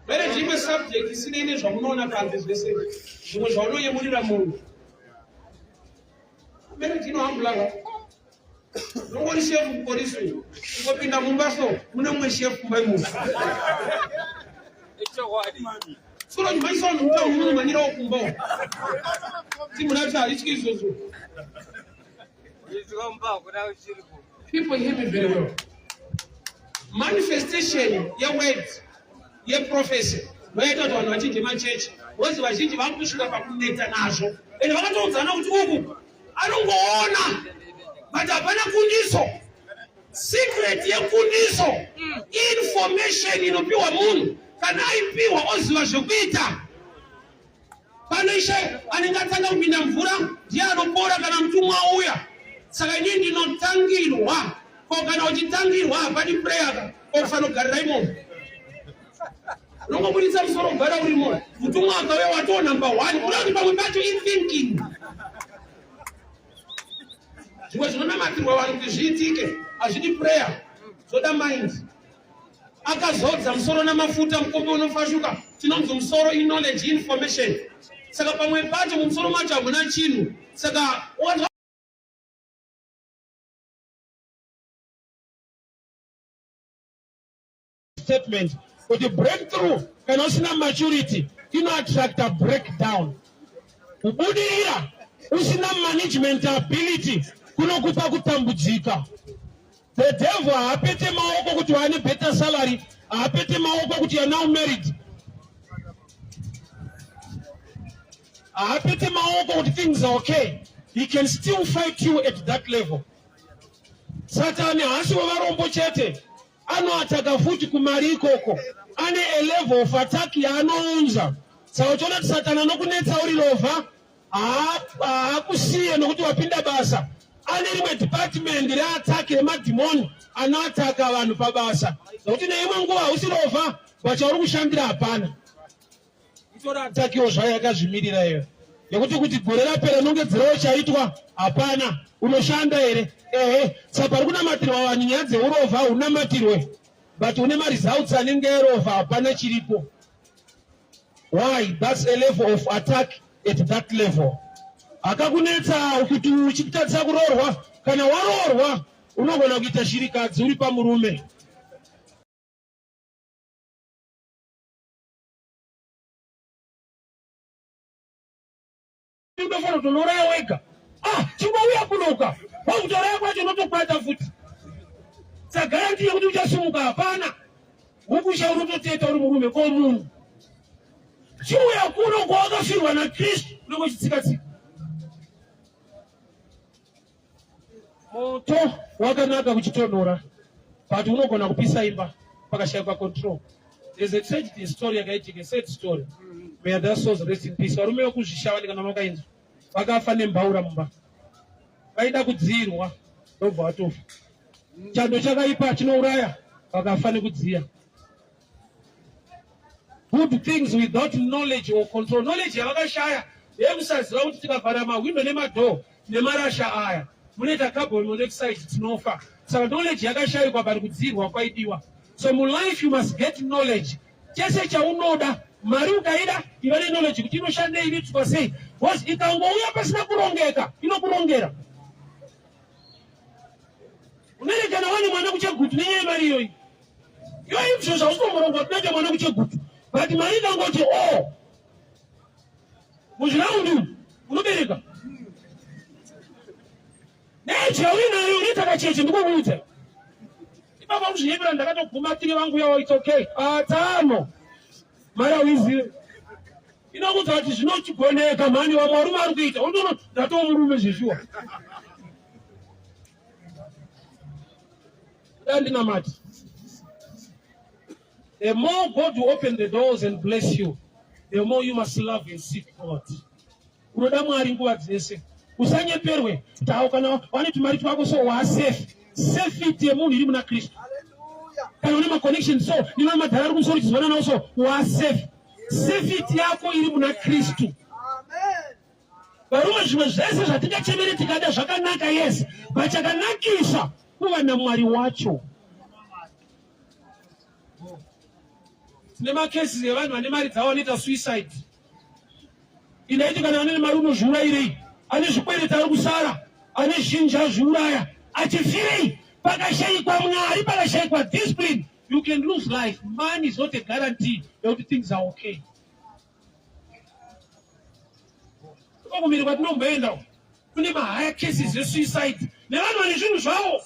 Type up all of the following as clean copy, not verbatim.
Marriage imwe subject isinei nezvamunoona panze zvese, zvimwe zvaunoyemurira munhu. Marriage inohambulaka. Unongori shefu kupolisi uyu. Ungopinda mumba so mune mumwe shefu mumba imomo. Soro nyuma iso mutown munomhanyirawo kumba uko. Timu racho harityi izvozvo. People hear me very well. Manifestation yeword yeprophecy ndoyaita kuti vanhu vachinje machechi because vazhinji vakusvika pakunetsa nazvo ende vakatoudzana kuti uku anongoona but hapana kundiso secret yekundiso information inopiwa munhu kana aipiwa oziva zvekuita Pano ishe anenge atanga kupinda mvura ndiye anopora kana mutumwa auya. Saka inini ndinotangirwa. Ko kana uchitangirwa hapadi prayer ka. Ko kufanogarira imomo. Unongoburitsa musoro kugara urimo. Mutumwa akauya watoo number one. Kuda kuti pamwe pacho ithinking. Zvimwe zvinonamatirwa vanhu kuti zviitike hazvidi prayer. Zvoda mind. Akazodza musoro namafuta, mukombe unofashuka. Tinonzi musoro iknowledge, information. Saka pamwe pacho mumusoro macho hamuna chinhu. Saka statement kuti breakthrough kana usina maturity inoattracta breakdown. Kubudirira usina management ability kunokupa kutambudzika. The devil haapete maoko kuti wane better salary, haapete maoko kuti you are now married. Haapete maoko kuti things are okay. He can still fight you at that level. Satani haasi wevarombo chete, anoataka futi kumari ikoko. Ane a level of attack yaanounza. Saka uchiona kuti Satani anokunetsa uri rovha, haakusiye nokuti wapinda basa ane rimwe department reataki remadhimoni anoataka vanhu pabasa nokuti neimwe nguva hausi rovha vachauri kushandira hapana itora atakiwo zvayo yakazvimirira iyo nekuti kuti gore rapera nongedzerawo chaitwa hapana unoshanda here ehe sa pari kunamatirwa vanhu nyaya dzeurovha unamatirwe but une maresults anenge erovha hapana chiripo Why? That's a level of attack at that level. Akakunetsa kuti uchitadzisa kuroorwa, kana waroorwa unogona kuita shirikadzi uri pamurume. Unofanira kutonouraya wega. Ah, chingouya kunoka. Wakutouraya kwacho unotokwata futi. Sagaranti yekuti uchasimuka hapana. Hukusha unototeta uri murume ko munhu. Chiuya kuno kwawakafirwa naKristu unenge uchitsika tsika. Moto wakanaka kuchitonhora but unogona kupisa imba pakashaikwa control. There's a tragedy story yakaitika, a sad story. May their souls rest in peace. Varume vekuzvishavani kana makainzwa vakafa nembaura mumba. Vaida kudziirwa ndobva vatofa. Chando chakaipa chinouraya vakafa nekudziya. Good things without knowledge or control. Knowledge yavakashaya yekusaziva kuti tikavhara mahwindo nemadhoo nemarasha aya munoita carbon monoxide tinofa. Saka knowledge yakashayikwa but kudziirwa kwaidiwa. So mulife you must get knowledge. Chese chaunoda mari ukaida iva neknowledge kuti inoshandei inoitwa sei because ikangouya pasina kurongeka inokurongera. Unoerekana wane mwana kuchegutu nenyaya yemari iyoyi. Iwe izvo zvausitomboronga kuti unoita mwana kuchegutu but mari ikangoti o oh, muzviraundi umu unobereka neji yauinayo unoita kacheche ndikukuudza ipapa kuzvinyepera ndakatoguma tiri vangu yawo its okay atano mari auizive inokuudza kuti zvinochigoneka mhani vamwe varume vari kuita unotoona ndatoo murume zveshuwa Ndandinamati. The more God will open the doors and bless you, the more you must love and seek God. Unoda Mwari nguva dzese. Usanyeperwe kuti awo kana wane tumari twako so waa safe. Safety yemunhu iri muna Kristu. Kana une maconnection so, nina madhara ari kumusoro uchizivana nawo so, waa safe. Safety yako iri muna Kristu. Varume zvimwe zvese zvatingachemere tikada zvakanaka yes, but chakanakisa kuva naMwari wacho. Tine macases evanhu vane mari dzavo vanoita suicide. Indaiti kana vane mari unozviurayirei? Ane zvikwereti ari kusara, ane zhinji azviuraya. Achifirei? Pakashaikwa Mwari, pakashaikwa discipline, you can lose life. Money is not a guarantee yekuti things are okay. Kumiri kwatinomboenda kune mahigher cases esuicide nevanhu vane zvinhu zvavo.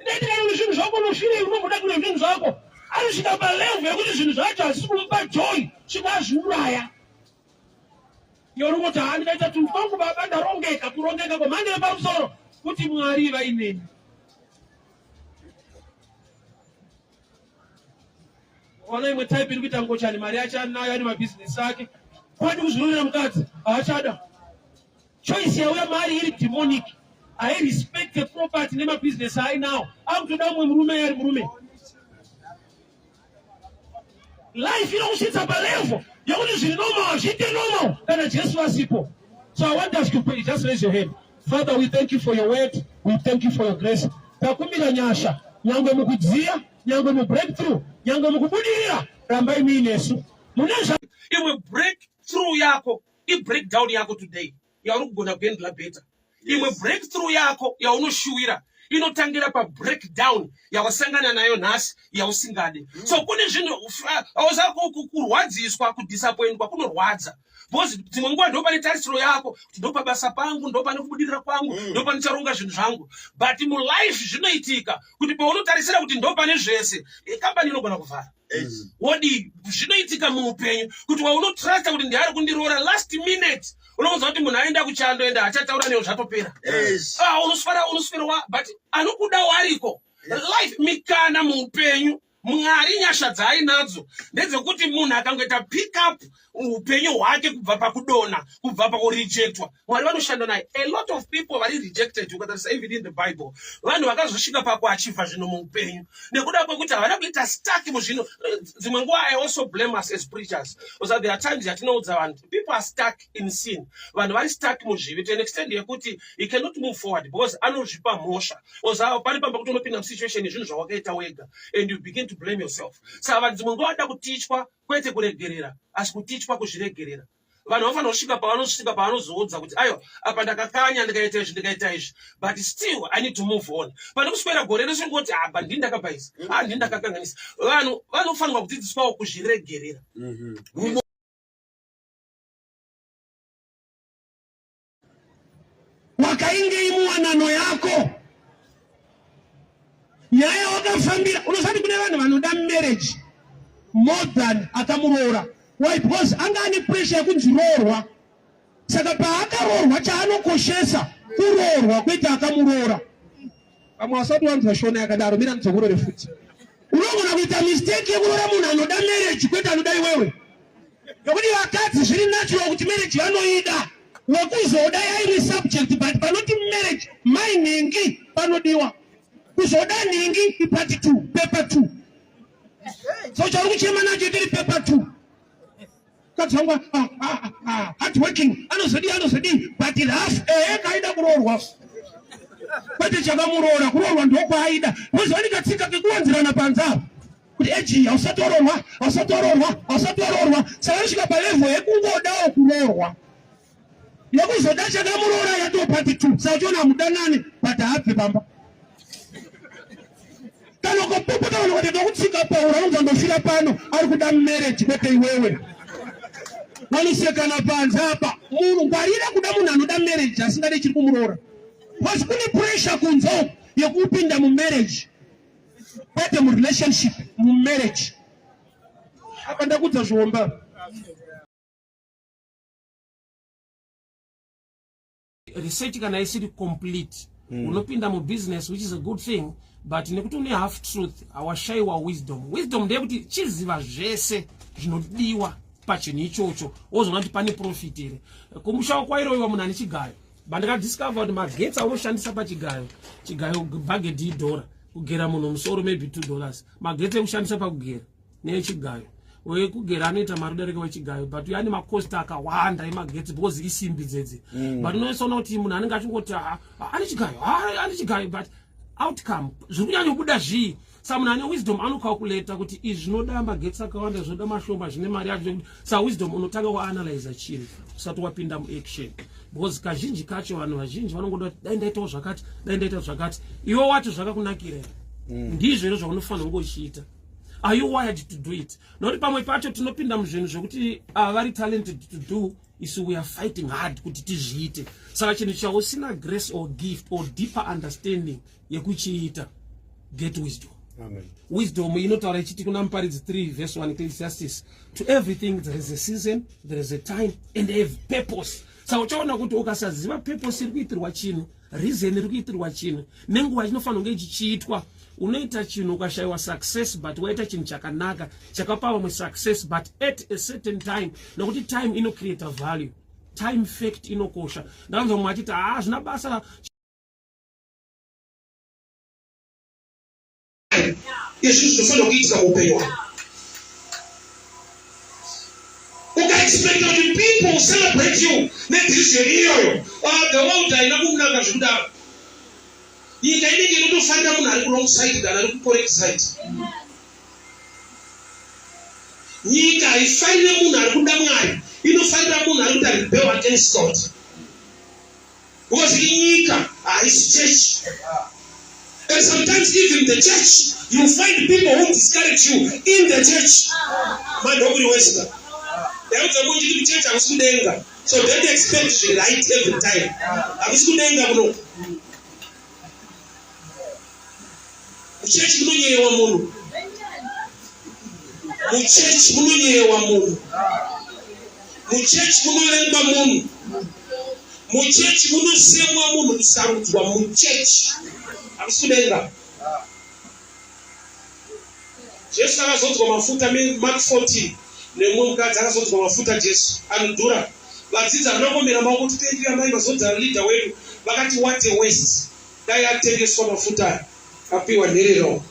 Ndaiti kana une zvinhu zvako unofirei unomboda kune zvinhu zvako. Anosvika palevel yekuti zvinhu zvacho hazvisi kumupa joy, svika azviuraya. Iwe unongoti haa ndikaita tunhu twangu baba ndarongeka, kurongeka kwemhando yepamusoro kuti Mwari vaineni. Ona imwe type iri kuita ngochani mari yacho anayo ane mabhizinesi ake. Kwadi kuzvironera mukadzi haachada. Choice yauya mari iri demonic. Hairespect the property nemabhizinesi ainawo. Akutoda umwe murume ari murume. Life inokusvitsa palevel yekuti zviri normal hazviite normal kana Jesu asipo. So I want us to pray. Just raise your hand. Father, we thank you for your word. We thank you for your grace. Takumbira nyasha nyangwe mukudziya, nyangwe mubreakthrough, nyangwe mukubudirira, rambai muinesu. Mune zva imwe breakthrough yako ibreakdown yako today yauri kugona kuhandla better imwe breakthrough yako yaunoshuwira inotangira pabreakdown yawasangana nayo nhasi yausingade mm. so kune zvinhu auza kurwadziswa kudisappointwa kunorwadza because dzimwe nguva ndopane tarisiro yako kuti ndopabasa pangu ndopane kubudirira kwangu mm. ndopanicharonga zvinhu zvangu but mulife zvinoitika kuti paunotarisira kuti ndopane zvese kambani inogona kuvhara wodii zvinoitika muupenyu kuti waunotrusta kuti ndiari kundiroora last minute unokunzwa kuti munhu aenda kuchando ende achataura newe zvatopera ah, unoswera unoswerwa but anokudawo ariko life mikana muupenyu mwari nyasha dzaainadzo ndedzekuti munhu akangoita pick up upenyu hwake kubva pakudonha kubva pakurejectwa mwari vanoshanda naye a lot of people vari rejected ukatarisa even in the bible vanhu vakazosvika pakuachivha zvinhu muupenyu nekuda kwekuti havana kuita stuck muzvinhu dzimwe nguva i also blame us as preachers because there are times yatinoudza vanhu people are stuck in sin vanhu vari stuck muzvivi to an extent yekuti he cannot move forward because anozvipa mhosva oza pane pamba kuti unopinda musituation yezvinhu zvawakaita wega and you begin to blame yourself saka vanhu dzimwe nguva vanoda kutichwa kwete kuregerera asi kutichwa kuzviregerera vanhu vanofanira kusvika pavanosvika pavanozoudza kuti aiwa apa ndakakanya ndikaita izvi ndikaita izvi but still i need to move on pane kuswera gore rese ngoti apa ndini ndakabhaisa a ndini ndakakanganisa vanhu vanofanirwa kudzidziswawo kuzviregerera mhm. Wakaingei muwanano yako? Nyaya wakafambira unosati kune vanhu vanoda marriage more than akamuroora. Why? Because anga ane pressure yekunzi roorwa. Saka paakaroorwa chaanokoshesa kuroorwa kwete akamuroora. Vamwe vasati wanzwa shona yakadaro, mira ndidzokorore futi. Unogona kuita mistake yekuroora munhu anoda marriage kwete anoda iwewe. Nokuti vakadzi zviri natural kuti marriage vanoida. Wekuzoda yairi subject but panoti marriage mai nhingi panodiwa. Kuzoda nhingi ipart 2, paper 2. So chauri kuchema nacho itori paper 2. Mukadzi wangu ah, ah, ah, hard working anozodii anozodii but rough ehe kaida kuroorwa kwete chakamuroora kuroorwa ndokwaaida moziva ndikatsika kekuwanzirana panze apa kuti eji hausati waroorwa hausati waroorwa hausati waroorwa saka anosvika palevel yekungodawo kuroorwa yekuzoda chakamuroora yatopati two saka uchiona hamudanani but haabve pamba kana ukapopota vanhu vati ndokutsika paura unonzi ndofira pano ari kuda marriage kwete iwewe vanosekana panze apa munhu ngwarira kuda munhu anoda marriage asingade chiri kumuroora because kune pressure kunze uku yekupinda mumarriage kwete murelationship mumarriage apa ndakudza zviomba Research kana isiri complete mm. Unopinda mubusiness which is a good thing but nekuti une half truth awashaiwa wisdom. Wisdom ndeyekuti chiziva zvese zvinodiwa pachinhu ichocho wozoona kuti pane profit here. Kumusha kwairoiwa munhu ane chigayo but ndakadiscover kuti magetsi aunoshandisa pachigayo chigayo bhagedhi idhora kugera munhu musoro maybe $2 magetsi ekushandisa pakugera nechigayo wekugera anoita mari kudarika wechigayo but uyo ane makosti akawanda emagetsi because isimbi dzedzi mm. but unoisoona kuti munhu anenge achingoti ah, ah, ane chigayo ah, ane chigayo but outcome zviri kunyanyobuda zvii Sa munhu ane wisdom anocalculata kuti izvi zvinoda magetsi akawanda, zvinoda mashoma, zvine mari yacho. Sa wisdom unotanga waanalyza chinhu usati wapinda muaction, because kazhinji kacho vanhu vazhinji vanongoda kuti dai ndaitawo zvakati, dai ndaita zvakati. Iwe wacho zvakakunakira here? Ndizvo here zvaunofanira kunge uchiita? Are you wired to do it? Nokuti pamwe pacho tinopinda muzvinhu zvekuti ava vari talented to do, isu we are fighting hard kuti tizviite. Saka chinhu chausina grace or gift or deeper understanding yekuchiita, get wisdom. Amen. Wisdom inotaura ichiti kuna Muparidzi 3 verse 1, Ecclesiastes, to everything there is a season, there is a time and a purpose. Saka uchaona kuti ukasaziva purpose iri kuitirwa chinhu, reason iri kuitirwa chinhu nenguva chinofanira kunge chichiitwa, unoita chinhu ukashayiwa success, but waita chinhu chakanaka chakapa vamwe success, but at a certain time, nokuti time inocreata value. Time fact inokosha. Ndakanzwa mumwe achiti haa, zvina basa. Izvi zvinofanira kuitika muupenyu hwako. Ukaexpecta kuti people celebrate you nedecision iyoyo, the world haina kunaka zvekudaro. Nyika inenge inotofarira munhu ari kuwrong side than ari kucorrect side. Nyika haifarire munhu ari kuda Mwari, inofarira munhu ari kuita rebel against God, because inyika, haisi church. And sometimes even the church, you find people who discourage you in the church. Mandokuri wesika ndaudza munhu kuti church hakusi kudenga, so don't expect zviri right every time. Hakusi kudenga kuno. Muchechi munonyeyewa munhu, muchechi munonyeyewa munhu, muchechi munovengwa munhu, muchechi munosemwa munhu, kusarudzwa muchechi. Hakusi kudenga. Jesu akazodzwa mafuta, Mark 14, nemumwe mukadzi akazodzwa mafuta Jesu anodhura. Vadzidzi havana kuomera maoko kuti thank you amai, mazodza leader wedu. Vakati, "What a waste, dai atengeswa mafuta aya apiwa nhererawo."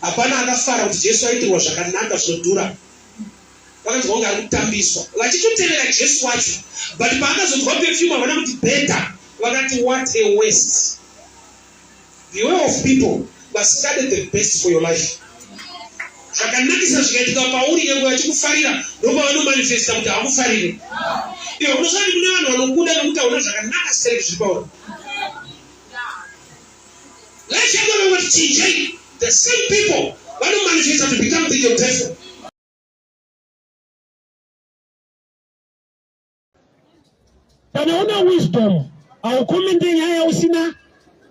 Hapana akafara kuti Jesu aitirwa zvakanaka zvinodhura. Vakanzwa kunge ari kutambiswa vachitotevera Jesu wacho, but paakazodzwa perfume havana kuti better, vakati, "What a waste." Beware of people vasingade the best for your life. Zvakanakisa zvikaitika pauri, nyange vachikufarira, ndopavanomanifesta kuti hakufarire iwe. Unosati kune vanhu vanokuda nekuti hauna zvakanaka stereki zviri pauri. Life yako vanongoti chinjei, the same people vanomanifesta to become the your devil. Kana una wisdom, haukomende nyaya usina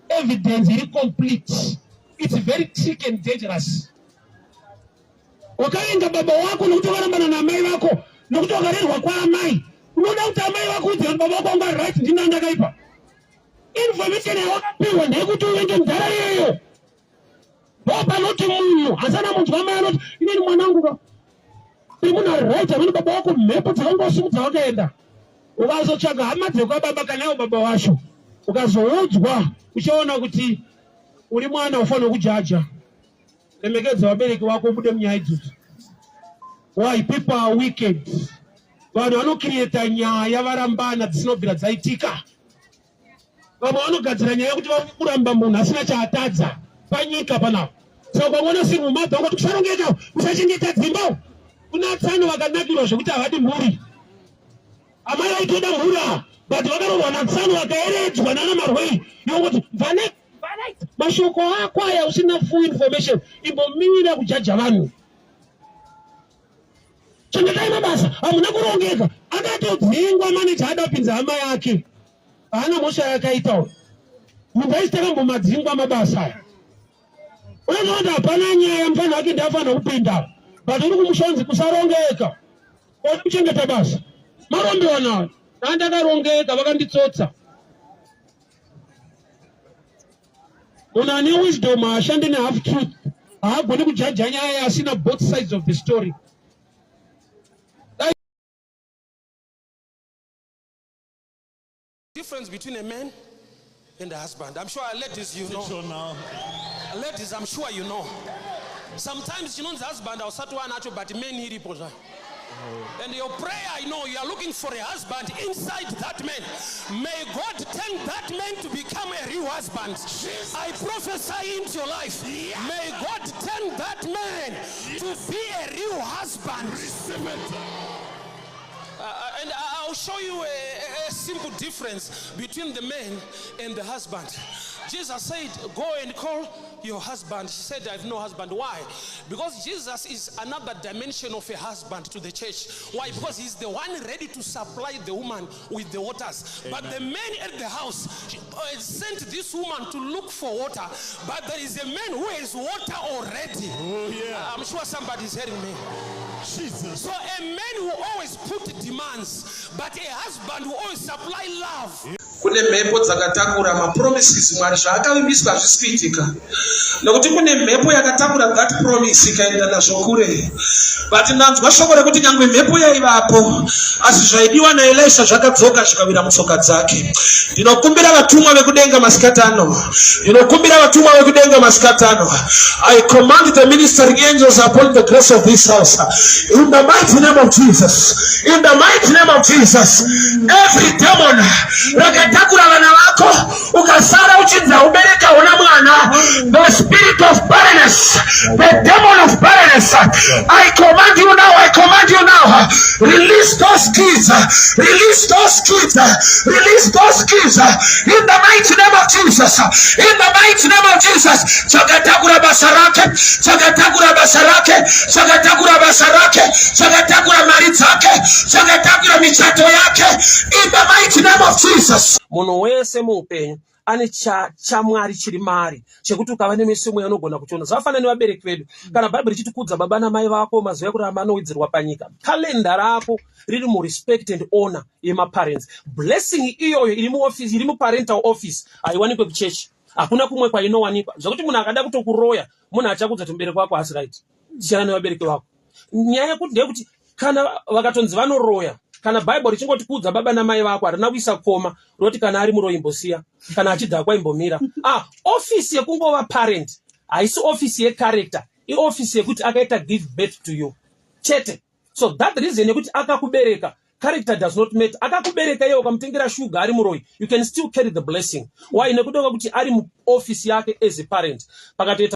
evidence iri complete. It's very tricky and dangerous. Wakavenga baba wako nokuti wakarambana naamai vako, nokuti wakarerwa kwaamai. Unoda kuti amai vako udze kuti baba vako wanga right, ndina ndakaipa. Information yawakapiwa ndeyekuti uvenge mudhara iyoyo. Ndo panoti munhu asana munzwa amai anoti, "Inini mwanangu ka uri munhu ari right, amene baba wako mhepo dzakangosimudza wakaenda." Ukazotsvaga hama dzekwababa kana iwo baba wacho, ukazoudzwa, uchaona kuti uri mwana ufanira kujaja. Remekedza vabereki vako, ubude munyaya idzodzo. Why people are wicked? Vanhu vanokiriyeta nyaya varambana dzisinobvira dzaitika. Vamwe vanogadzira nyaya yekuti vakuramba munhu asina chaatadza panyika panapa. Saka ukangoona single mother, ungoti kusarongeka, kusachengeta dzimba. Kuna tsano vakanakirwa zvekuti havadi mhuri. Amai vaitoda mhuri ava, but vakarohwa natsano, vakaeredzwa nana marwei. Yongoti mvane mashoko ako aya usina full information, imbomira kujaja vanhu. Chengetai mabasa, hamuna kurongeka. Akatodzingwa maneja ada kupinza hama yake. Haana mhosva yakaita uyu munhu, aisi takambomadzingwa mabasa aya. Unozoona hapana nyaya, mufanhu wake ndiafanira kupinda, but uri kumushonzi kusarongeka, odi kuchengeta basa. Marombewa nayo ndandakarongeka, vakanditsotsa. Munhu ane wisdom haashandi nehalf truth, haagoni kujaja nyaya asina both sides of the story. Difference between a man and a husband. I'm sure, ladies, you know. Sure now. Ladies, I'm sure you know. Sometimes chinonzi husband hausati wanacho, but man iripo zvayo. And your prayer, I know you are looking for a husband inside that man. May God turn that man to become a real husband. I prophesy into your life. May God turn that man to be a real husband. Receive it. And I'll show you a simple difference between the man and the husband. Jesus said, "Go and call your husband." She said, "I have no husband." Why? Because Jesus is another dimension of a husband to the church. Why? Because he's the one ready to supply the woman with the waters. But the man at the house sent this woman to look for water. But there is a man who has water already. Oh, yeah. I'm sure somebody is hearing me. Jesus. So a man who always put demands, but a husband who always supply love. Kune mhepo dzakatakura mapromises. Mwari zvaakavimbiswa hazvisi kuitika nokuti kune mhepo yakatakura that promise ikaenda nazvo kure. But ndanzwa shoko rekuti nyangwe mhepo yaivapo, asi zvaidiwa naElisha zvakadzoka zvikawira mutsoka dzake. Ndinokumbira vatumwa vekudenga masikati ano. Ndinokumbira vatumwa vekudenga masikati ano. I command the ministering angels upon the grace of this house in the mighty name of Jesus, in the mighty name of Jesus. Every demon rakatakura vana vako, ukasara uchinzi ubereka una mwana, the spirit of barrenness, the demon of barrenness, I command you now, I command you now, release those kids, release those kids, release those kids in the mighty name of Jesus, in the mighty name of Jesus. Chakatakura basa rake, chakatakura basa rake, chakatakura basa rake, chakatakura mari dzake, chakatakura michato yake, in the mighty name of Jesus. Munhu wese muupenyu ane chamwari chiri mari chekuti ukava nemeso mweya unogona kuchiona. Zvakafanana nevabereki vedu. Kana Bhaibheri richiti kudza baba namai vako, mazuva ekurarama anowedzerwa panyika, kalenda rako riri murespect and honor yemaparents. Blessing iyoyo iri muoffice, iri muparental office, haiwanikwe kuchechi. Hakuna kumwe kwainowanikwa. Zvakuti munhu akada kutokuroya, munhu achakudza kuti mubereki wako haasi right, siyana nevabereki vako. Nyaya yekuti ndeyekuti kana vakatonzi vanoroya, kana Bhaibheri richingoti kudza baba namai vako, harina kuisa koma roti kana ari muroyi imbosiya, kana achidhakwa imbomira. Ah, ofisi yekungova parent haisi ofisi yecharacter. Iofisi yekuti akaita give birth to you chete. So that reason yekuti akakubereka, character does not matter. Akakubereka iye, ukamutengera shuga, ari muroyi, you can still carry the blessing. Why? Nekuda kwekuti ari muofisi yake as a parent pakatoita.